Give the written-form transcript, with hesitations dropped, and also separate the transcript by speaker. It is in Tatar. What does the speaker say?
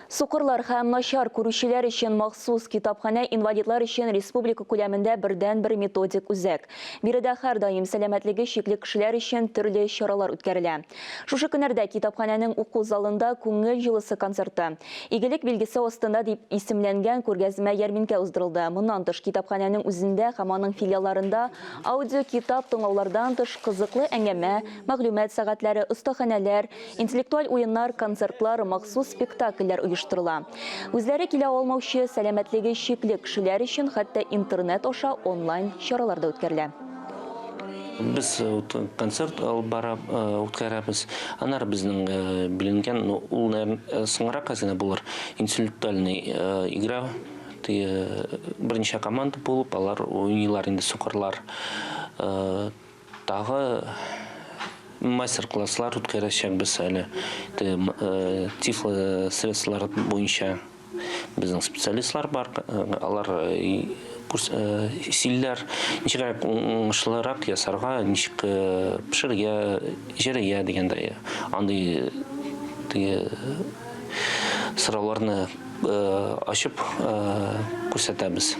Speaker 1: Сукырлар һәм начар күрүчеләр өчен махсус китапханә инвалидлар өчен республика күләмендә бердәнбер методик үзәк. Биредә һәрдаим сәламәтлеге чикле кешеләр өчен төрле чаралар үткәрелә. Шушы көннәрдә китапханәнең уку залында Күңел җылысы концерты, Игелек билгесе астында дип исемләнгән күргәзмә-ярминкә уздырылды. Моннан тыш, китапханәнең үзендә һәм аның филиалларында аудиокитап тыңлаулардан тыш, кызыклы әңгәмә, мәгълүмат сәгатьләре, остаханәләр, Интеллектуаль уеннар, концертлар, махсус спектакльләр оештырыла. Үзләре килә алмаучы, сәламәтлеге чикле кешеләр өчен хәтта интернет аша онлайн чаралар да үткәрелә.
Speaker 2: Без концерт алып барып үткәрәбез. Аннары безнең беленгән, ну, ул, наверное, соңрак әзгенә булыр, интеллектуальный игра, теге берничә команда булып, алар уйныйлар инде сукырлар. Тагы мастер-класслар үткәрәчәкбез әле. Тифло средстволар буенча безнең специалистлар бар. Алар сөйлиләр, ничегрәк уңышлырак ясарга, ничек пешерергә, эчәргә дигәндәй, андый теге сорауларны ачып күрсәтәбез.